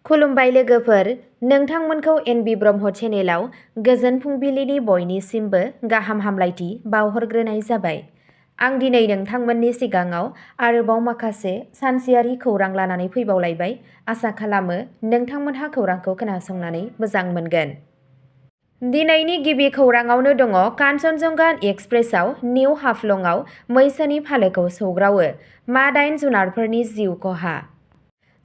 खुलुमबाय लोगोफोर, नोंथांमोनखौ एनबि ब्रह्म चेनेलाव गोजोन फुंबिलिनि बयनिसिमबो गाहाम हामलायथि बावहरग्रोनाय जाबाय। आं दिनै नोंथांमोननि सिगाङाव आरोबाव माखासे सानसेयारि खौरां लानानै फैबावलायबाय। आसा खालामो नोंथांमोनहा खौरांखौ खोनासंनानै मोजां मोनगोन। दिनैनि गिबि खौराङावनो दङ कान्चनजंगा एक्सप्रेसआव निउ हाफ्लंआव मैसोनि फालोखौ सौग्रावो, मा 8 जुनारफोरनि जिउ खहा।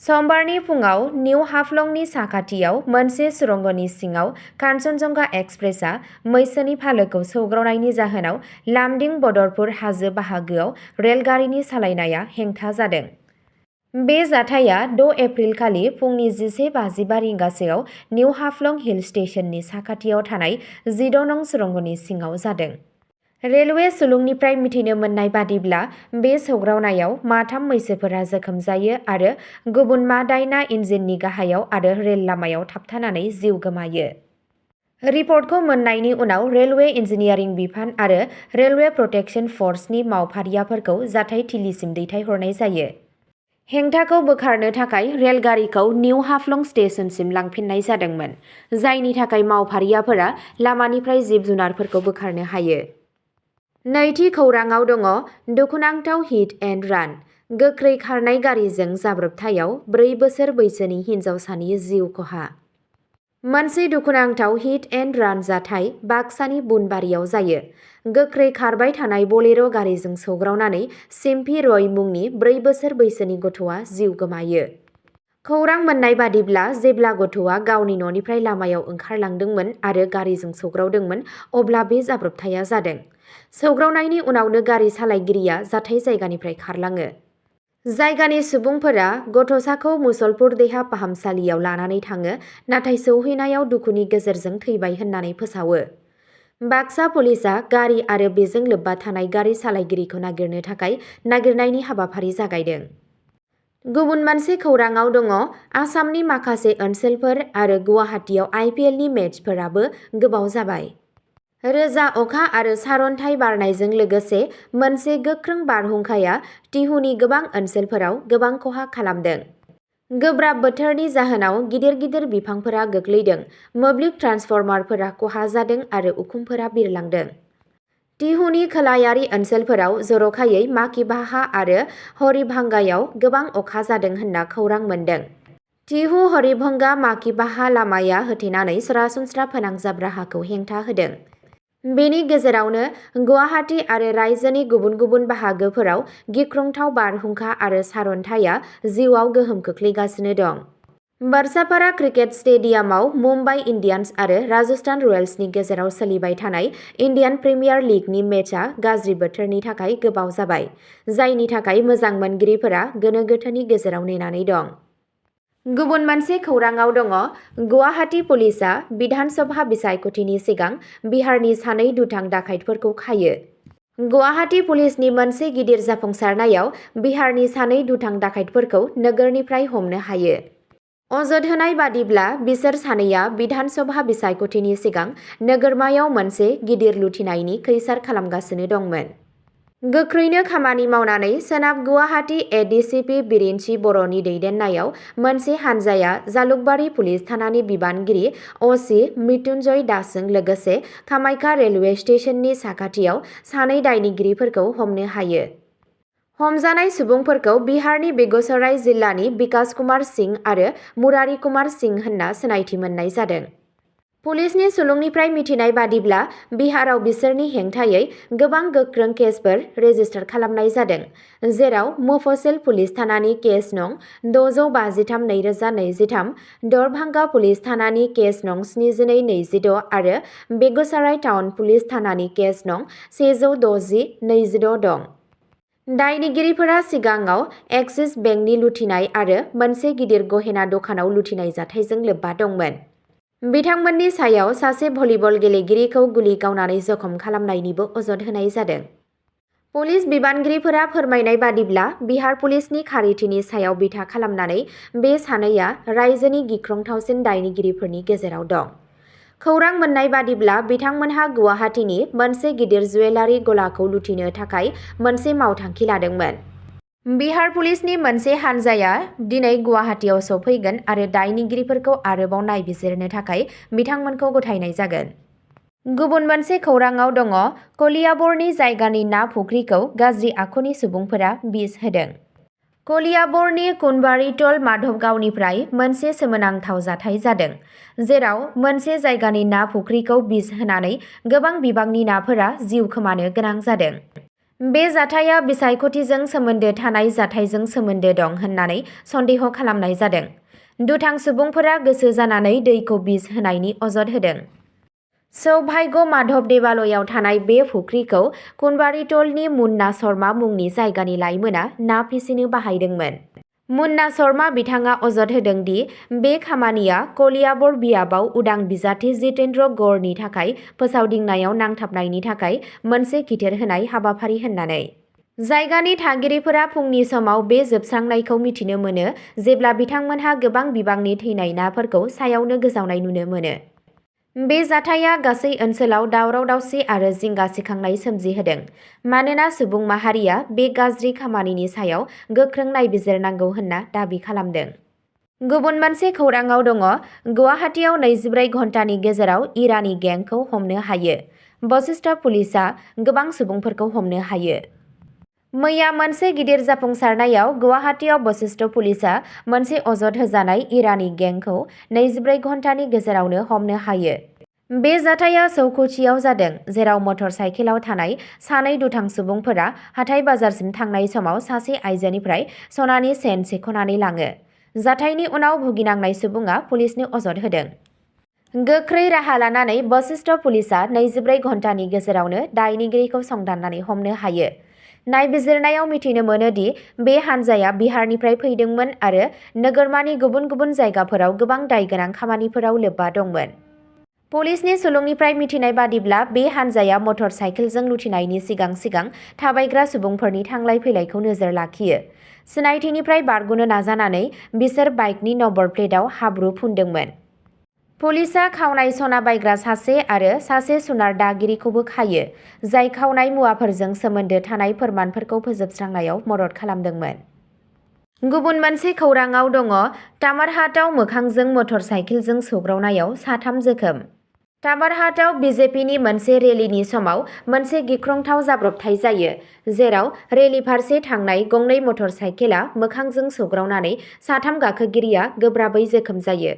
समबारनि फुङाव निउ हाफ्लंनि साखाथियाव मोनसे सुरंगनि सिङाव कान्चनजंगा एक्सप्रेसआ मैसोनि फालोखौ सौग्रावनायनि जाहोनाव लामदिं बदरपुर हाजो बाहागोआव रेलगारिनि सालायनाया हेंथा जादों। बे जाथाया 6 एप्रिल खालि फुंनि 11:55 रिंगासोआव निउ हाफ्लं हिल स्टेशननि साखाथियाव थानाय 16 नं सुरंगनि सिङाव जादों। रेलवे सुलुंनिफ्राय मिथिनो मोननाय बादिब्ला बे सौग्रावनायाव माथाम मैसोफोरा जोखोम जायो आरो गुबुन मा 8आ इन्जिननि गाहायाव आरो रेल लामायाव थाबथानानै जिउ गोमायो। रिपर्टखौ मोन्नायनि उनाव रेलवे इन्जिनियारिं बिफान आरो रेलवे प्रटेक्शन फर्सनि मावफारियाफोरखौ जाथायथिलिसिम दैथायहरनाय जायो। हेंथाखौ बोखारनो थाखाय रेलगारिखौ निउ हाफ्लं स्टेशनसिम लांफिननाय जादोंमोन, जायनि थाखाय मावफारियाफोरा लामानिफ्राय जिब-जुनारफोरखौ बोखारनो हायो। नैथि खौराङाव दङ दुखुनांथाव हिट एन्ड रान, गोख्रै खारनाय गारिजों जाब्रबथायाव 4 बोसोर बैसोनि हिन्जावसानि जिउ खहा। मोनसे दुखुनांथाव हिट एन्ड रान जाथाय बाक्सानि बुनबारियाव जायो। गोख्रै खारबाय थानाय बलेर' गारिजों सौग्रावनानै सिम्पी रय मुंनि 4 बोसोर बैसोनि गथ'आ जिउ गोमायो। खौरां मोन्नाय बादिब्ला जेब्ला गथ'आ गावनि न'निफ्राय लामायाव ओंखारलांदोंमोन आरो गारिजों सौग्रावदोंमोन, अब्ला बे जाब्रबथाया जादों। सौग्रावनायनि उनावनो गारि सालायगिरिया जाथाय जायगानिफ्राय खारलाङो। जायगानि सुबुंफोरा गथ'साखौ मुसलपुर देहा फाहामसालियाव लानानै थाङो, नाथाय सौहैनायाव दुखुनि गेजेरजों थैबाय होननानै फोसावो। बाक्सा पुलिसआ गारि आरो बेजों लोब्बा थानाय गारि सालायगिरिखौ नागिरनो थाखाय नागिरनायनि हाबाफारि जागायदों। गुबुन मोनसे खौराङाव दङ आसामनि माखासे ओनसोलफोर आरो गुवाहाटीआव IPLनि मेचफोराबो गोबाव जाबाय। रोजा अखा आरो सारन्थाइ बारनायजों लोगोसे मोनसे गोख्रों बारहुंखाया टिहुनि गोबां ओनसोलफोराव गोबां खहा खालामदों। गोब्राब बोथोरनि जाहोनाव गिदिर गिदिर बिफांफोरा गोग्लैदों, मोब्लिब ट्रान्सफर्मारफोरा खहा जादों आरो उखुमफोरा बिरलांदों। टिहुनि खोलायारि ओनसोलफोराव जर'खायै माकिबाहा आरो हरिभांगायाव गोबां अखा जादों होनना खौरां मोन्दों। टिहु हरिभंगा माकिबाहा लामाया होथेनानै सरासनस्रा फोनांजाब राहाखौ हेंथा होदों। बेनि गेजेरावनो गुवाहाटी आरो रायजोनि गुबुन गुबुन बाहागोफोराव गिख्रंथाव बारहुंखा आरो सारन्थाइया जिउआव गोहोम खोख्लैगासिनो दं। बारसापारा क्रिकेट स्टेडियामाव मुम्बाइ इन्डियान्स आरो राजस्थान रयेल्सनि गेजेराव सोलिबाय थानाय इन्डियान प्रिमियार लीगनि मेचआ गाज्रि बोथोरनि थाखाय गोबाव जाबाय, जायनि थाखाय मोजां मोनगिरिफोरा गोनो गोथोनि गेजेराव नेनानै दं। गुबुन मोनसे खौराङाव दङ गुवाहाटी पुलिसआ बिधान सभा बिसायख'थिनि सिगां बिहारनि 2 दुथां दाखाइतफोरखौ खायो। गुवाहाटी पुलिसनि मोनसे गिदिर जाफुंसारनायाव बिहारनि 2 दुथां दाखाइतफोरखौ नोगोरनिफ्राय हमनो हायो। अजद होनाय बादिब्ला बिसोर 2आ बिधान सभा बिसायख'थिनि सिगां नोगोरमायाव मोनसे गिदिर लुथिनायनि खैसार खालामगासिनो दंमोन। गोख्रैनो खामानि मावनानै सोनाब गुवाहाटी एडिसिपि बिरिन्चि बर'नि दैदेननायाव मोनसे हानजाया जालुकबारी पुलिस थानानि बिबानगिरि अ.सि. मृत्युन्जय दासजों लोगोसे कामाख्या रेलवे स्टेशननि साखाथियाव 2 दायनिगिरिफोरखौ हमनो हायो। हमजानाय सुबुंफोरखौ बिहारनि बेगुसराय जिल्लानि बिकास कुमार सिंह आरो मुरारी कुमार सिंह होनना सिनायथि मोननाय जादों। पुलिसनि सुलुंनिफ्राय मिथिनाय बादिब्ला बिहाराव बिसोरनि हेंथायै गोबां गोख्रों केसफोर रेजिस्टार खालामनाय जादों, जेराव मुफस्सिल पुलिस थानानि केस नं 653/2023, दरभांगा पुलिस थानानि केस नं 7226 आरो बेगुसराय टाउन पुलिस थानानि केस नं 160/26 दं। दायनिगिरिफोरा सिगाङाव एक्सिस बेंकनि लुथिनाय आरो मोनसे गिदिर गहेना दखानाव लुथिनाय जाथायजों लोब्बा दंमोन। बिथांमोननि सायाव सासे भलिबल गेलेगिरिखौ गुलि गावनानै जखम खालामनायनिबो अजद होनाय जादों। पुलिस बिबानगिरिफोरा फोरमायनाय बादिब्ला बिहार पुलिसनि खारिथिनि सायाव बिथा खालामनानै बे 2आ रायजोनि गिख्रंथावसिन दायनिगिरिफोरनि गेजेराव दं। खौरां मोन्नाय बादिब्ला बिथांमोनहा गुवाहाटीनि मोनसे गिदिर जुवेलारि गलाखौ लुथिनो थाखाय मोनसे मावथांखि लादोंमोन। बिहार पुलिसनि मोनसे हानजाया दिनै गुवाहाटीआव सौफैगोन आरो दायनिगिरिफोरखौ आरोबाव नायबिजिरनो थाखाय बिथांमोनखौ गथायनाय जागोन। गुबुन मोनसे खौराङाव दङ कलियाबरनि जायगानि ना फुख्रिखौ गाज्रि आखुनि सुबुंफोरा बिस होदों। कलियाबरनि कुनबारिटल माधबगावनिफ्राय मोनसे सोमोनांथाव जाथाय जादों, जेराव मोनसे जायगानि ना फुख्रिखौ बिस होनानै गोबां बिबांनि नाफोरा जिउ खोमानो गोनां जादों। बे जाथाया बिसायख'थिजों सोमोन्दो थानाय जाथायजों सोमोन्दो दं होननानै सन्देह खालामनाय जादों। दुथां सुबुंफोरा गोसो जानानै दैखौ बिस होनायनि अजद होदों। सौभाग्य माधव देवालयाव थानाय बे फुख्रिखौ कुनबारिटलनि मुन्ना शर्मा मुंनि जायगानि लाइमोना ना फिसिनो बाहायदोंमोन। मुन्ना शर्मा बिथाङा अजद होदों दि बे खामानिया कलियाबर बियाबाव उदां बिजाथि जितेन्द्र गौड़नि थाखाय फोसावदिंनायाव नांथाबनायनि थाखाय मोनसे खिथेर होनाय हाबाफारि होननानै। जायगानि थागिरिफोरा फुंनि समाव बे जोबस्रांनायखौ मिथिनो मोनो जेब्ला बिथांमोनहा गोबां बिबांनि थैनाय नाफोरखौ सायावनो गोजावनाय नुनो मोनो। बे जाथाया गासै ओनसोलाव दावराव-दावसि आरो जिंगा सिखांनाय सोमजिहोदों, मानोना सुबुं माहारिया बे गाज्रि खामानिनि सायाव गोख्रों नायबिजिरनांगौ होनना दाबि खालामदों। गुबुन मोनसे खौराङाव दङ गुवाहाटीआव 24 घन्टानि गेजेराव इरानी गेंखौ हमनो हायो। बशिष्ठ पुलिसआ गोबां सुबुंफोरखौ हमनो हायो। मैया मोनसे गिदिर जाफुंसारनायाव गुवाहाटीआव बशिष्ठ पुलिसआ मोनसे अजद होजानाय इरानी गेंखौ 24 घन्टानि गेजेरावनो हमनो हायो। बे जाथाया सौखुथियाव जादों, जेराव मटर साइकेलाव थानाय सानै दुथां सुबुंफोरा हाथाय बाजारसिम थांनाय समाव सासे आइजोनिफ्राय सनानि चेन सेख'नानै लाङो। जाथायनि उनाव भुगिनांनाय सुबुङा पुलिसनो अजद होदों। गोख्रै राहा लानानै बशिष्ठ पुलिसआ 24 घन्टानि गेजेरावनो दायनिगिरिखौ संदाननानै हमनो हायो। नायबिजिरनायाव मिथिनो मोनो दि बे हानजाया बिहारनिफ्राय फैदोंमोन आरो नोगोरमानि गुबुन गुबुन जायगाफोराव गोबां दायगोनां खामानिफोराव लोब्बा दंमोन। पुलिसनि सुलुंनिफ्राय मिथिनाय बादिब्ला बे हानजाया मटर साइकेलजों लुथिनायनि सिगां सिगां थाबायग्रा सुबुंफोरनि थांलाय फैलायखौ नोजोर लाखियो। सिनायथिनिफ्राय बारग'नो नाजानानै बिसोर बाइकनि नम्बर प्लेटआव हाब्रु फुनदोंमोन। पुलिसआ खावनाय सना बायग्रा सासे आरो सासे जुनार दागिरिखौबो खायो, जाय खावनाय मुवाफोरजों सोमोन्दो थानाय फोरमानफोरखौ फोजोबस्रांनायाव मदद खालामदोंमोन। गुबुन मोनसे खौराङाव दङ तामारहाटआव मोखांजों मटर साइकेलजों सौग्रावनायाव 3 जोखोम। तामारहाटआव बिजेपिनि मोनसे रेलीनि समाव मोनसे गिख्रंथाव जाब्रबथाय जायो, जेराव रेली फारसे थांनाय गंनै मटर साइकेला मोखांजों सौग्रावनानै 3 गाखोगिरिया गोब्राबै जोखोम जायो।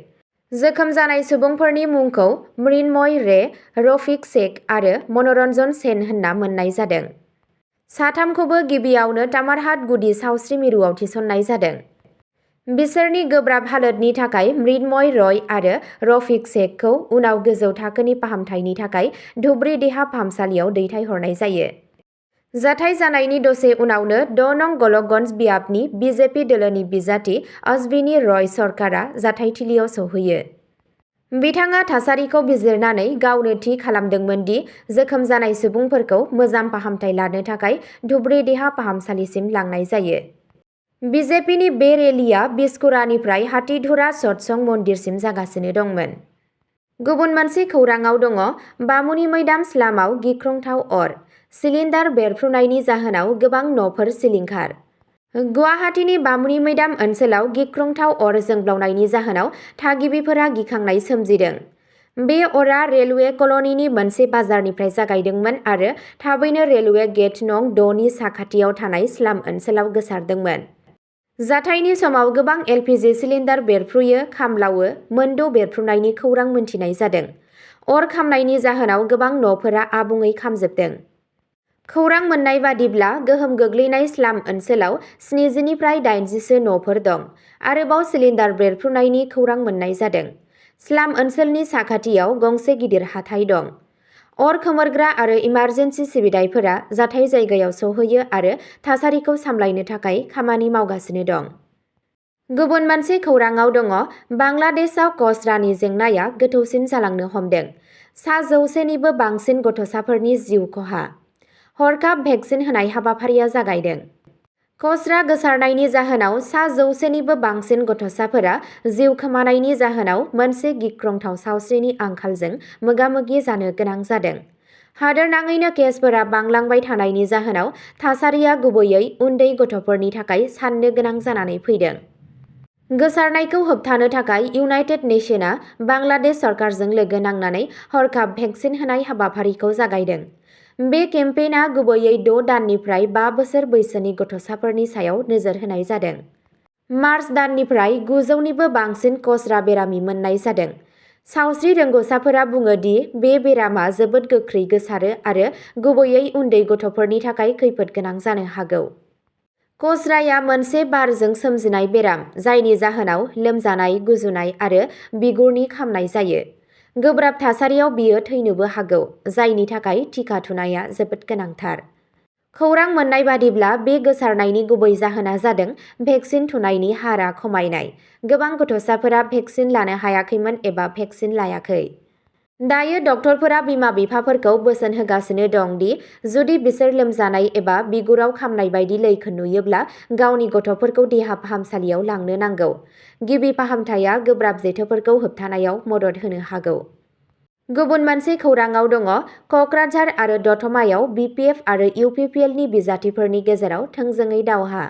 जोखोम जानाय सुबुंफोरनि मुंखौ मृण्मय रे, रफिक शेख आरो मनरन्जन सेन होनना मोननाय जादों। 3खौबो गिबियावनो तामारहाट गुदि सावस्रि मिरुआव थिसननाय जादों। बिसोरनि गोब्राब हालोदनि थाखाय मृण्मय रय आरो रफिक शेखखौ उनाव गोजौ थाखोनि फाहामथायनि थाखाय धुबरी देहा फाहामसालियाव दैथायहरनाय जायो। जाथाय जानायनि दसे उनावनो 6 नं गलकगन्ज बियाबनि बिजेपि दोलोनि बिजाथि अश्विनी रय सरकारा जाथायथिलियाव सौहैयो। बिथाङा थासारिखौ बिजिरनानै गावनो थि खालामदोंमोन दि जोखोम जानाय सुबुंफोरखौ मोजां फाहामथाय लानो थाखाय धुबरी देहा फाहामसालिसिम लांनाय जायो। बिजेपिनि बे रेलीआ बिस्कुरानिफ्राय हाथीधुरा सत्संग मन्दिरसिम जागासिनो दंमोन। गुबुन मोनसे खौराङाव दङ बामुनि मैदाम स्लामाव गिख्रंथाव अर, सिलिन्डार बेरफ्रुनायनि जाहोनाव गोबां न'फोर सिलिंखार। गुवाहाटीनि बामुनि मैदाम ओनसोलाव गिख्रंथाव अर जोंब्लावनायनि जाहोनाव थागिबिफोरा गिखांनाय सोमजिदों। बे अरा रेलवे कल'निनि मोनसे बाजारनिफ्राय जागायदोंमोन आरो थाबैनो रेलवे गेट नं 6 नि साखाथियाव थानाय स्लाम ओनसोलाव गोसारदोंमोन। जाथायनि समाव गोबां एलपिजि सिलिन्डार बेरफ्रुयो खामलावो मोनद' बेरफ्रुनायनि खौरां मोनथिनाय जादों। अर खामनायनि जाहोनाव गोबां न'फोरा आबुङै खामजोबदों। खौरां मोननाय बादिब्ला गोहोम गोग्लैनाय स्लाम ओनसोलाव 70 निफ्राय 80सो न'फोर दं। आरोबाव सिलिन्डार बेरफ्रुनायनि खौरां मोननाय जादों। स्लाम ओनसोलनि साखाथियाव गंसे गिदिर हाथाइ दं। अर खोमोरग्रा आरो इमारजेन्सि सिबिथाइफोरा जाथाय जायगायाव सौहैयो आरो थासारिखौ सामलायनो थाखाय खामानि मावगासिनो दं। गुबुन मोनसे खौराङाव दङ बांलादेशआव कचरानि जेंनाया गोथौसिन जालांनो हमदों। 100 निबो बांसिन गथ'साफोरनि जिउ खहा। हरखाब भेक्सिन होनाय हाबाफारिया जागायदों। कचरा गोसारनायनि जाहोनाव 100 निबो बांसिन गथ'साफोरा जिउ खोमानायनि जाहोनाव मोनसे गिख्रंथाव सावस्रिनि आंखालजों मोगा-मोगि जानो गोनां जादों। हादोरनाङैनो केसफोरा बांलांबाय थानायनि जाहोनाव थासारिया गुबैयै उन्दै गथ'फोरनि थाखाय साननो गोनां जानानै फैदों। गोसारनायखौ होबथानो थाखाय इउनाइटेड नेशनआ बांलादेश सरकारजों लोगो नांनानै हरखाब भेक्सिन होनाय हाबाफारिखौ जागायदों। बे केम्पेइनआ गुबैयै 6 दाननिफ्राय 5 बोसोर बैसोनि गथ'साफोरनि सायाव नोजोर होनाय जादों। मार्च दाननिफ्राय 900निबो बांसिन खसरा बेरामि मोननाय जादों। सावस्रि रोंग'साफोरा बुङो दि बे बेरामा जोबोद गोख्रै गोसारो आरो गुबैयै उन्दै गथ'फोरनि थाखाय खैफोद गोनां जानो हागौ। खसराया मोनसे बारजों सोमजिनाय बेराम जायनि जाहोनाव लोमजानाय, गुजुनाय आरो बिगुरनि खामनाय जायो। गोब्राब थासारियाव बियो थैनोबो हागौ, जायनि थाखाय टिका थुनाया जोबोद गोनांथार। खौरां मोन्नाय बादिब्ला बे गोसारनायनि गुबै जाहोना जादों भेक्सिन थुनायनि हारआ खमायनाय। गोबां गथ'साफोरा भेक्सिन लानो हायाखैमोन एबा भेक्सिन लायाखै। दायो डक्टरफोरा बिमा-बिफाफोरखौ बोसोन होगासिनो दं दि जुदि बिसोर लोमजानाय एबा बिगुराव खामनाय बायदि लैखोन नुयोब्ला गावनि गथ'फोरखौ देहा फाहामसालियाव लांनो नांगौ। गिबि फाहामथाया गोब्राब जेथोफोरखौ होबथानायाव मदद होनो हागौ। गुबुन मोनसे खौरांआव दङ कक्राझार आरो दतमायाव बिपिएफ आरो इउपिपिएलनि बिजाथिफोरनि गेजेराव थोंजोङै दावहा।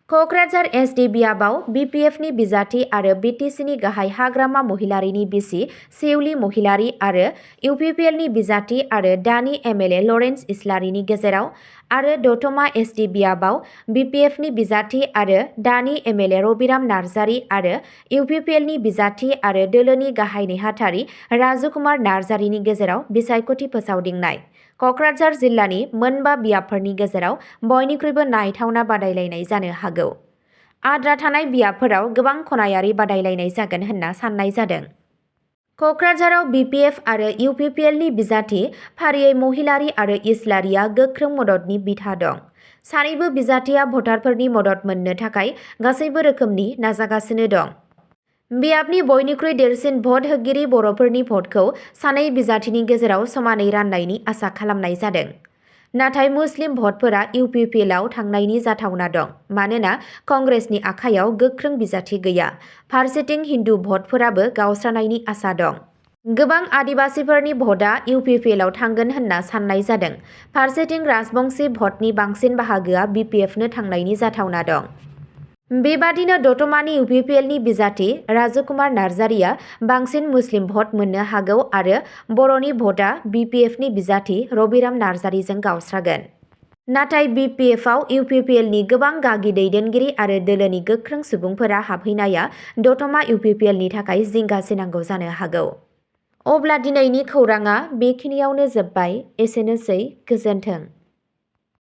कक्राझार एसडिबिआबआव बिपिएफनि बिजाथि आरो बिटिसिनि गाहाय हाग्रामा महिलारीनि बिसि सेउलि महिलारी आरो इउपिपिएलनि बिजाथि आरो दानि एमएलए लरेन्स इस्लारिनि गेजेराव आरो दतमा एसडिबिआबआव बिपिएफनि बिजाथि आरो दानि एमएलए रबिराम नार्जारी आरो इउपिपिएलनि बिजाथि आरो दोलोनि गाहाय नेहाथारि राजुकुमार नार्जारीनि गेजेराव बिसायख'थि फोसावदिंनाय। कक्राझार जिल्लानि मोनबा बियाबफोरनि गेजेराव बयनिख्रुइबो नायथावना बादायलायनाय जानो हागौ। आद्रा थानाय बियाबफोराव गोबां खनायारि बादायलायनाय जागोन होनना साननाय जादों। कक्राझाराव बिपिएफ आरो इउपिपिएलनि बिजाथि फारियै महिलारी आरो इस्लारिया गोख्रों मददनि बिथा दं। सानैबो बिजाथिया भटारफोरनि मदद मोननो थाखाय गासैबो रोखोमनि नाजागासिनो दं। बियाबनि बयनिख्रुइ देरसिन भट होगिरि बर'फोरनि भटखौ सानै बिजाथिनि गेजेराव समानै राननायनि आसा खालामनाय जादों। नाथाय मुस्लिम भटफोरा इउपिपिएलआव थांनायनि जाथावना दं मानोना कंग्रेसनि आखायाव गोख्रों बिजाथि गैया। फारसेथिं हिन्दु भटफोराबो गावस्रानायनि आसा दं। गोबां आदिबासिफोरनि भटआ इउपिपिएलआव थांगोन होनना साननाय जादों। फारसेथिं राजबंशी भटनि बांसिन बाहागोआ बिपिएफनो थांनायनि जाथावना दं। बेबादिनो दतमानि इउपिपिएलनि बिजाथि राजुकुमार नार्जारीआ बांसिन मुस्लिम भट मोननो हागौ आरो बर'नि भटआ बिपिएफनि बिजाथि रबिराम नार्जारीजों गावस्रागोन। नाथाय बिपिएफआव इउपिपिएलनि गोबां गागि दैदेनगिरि आरो दोलोनि गोख्रों सुबुंफोरा हाबहैनाया दतमा इउपिपिएलनि थाखाय जिंगासिनांगौ जानो हागौ। अब्ला दिनैनि खौरांआ बेखिनियावनो जोब्बाय। एसेनोसै, गोजोन्थों।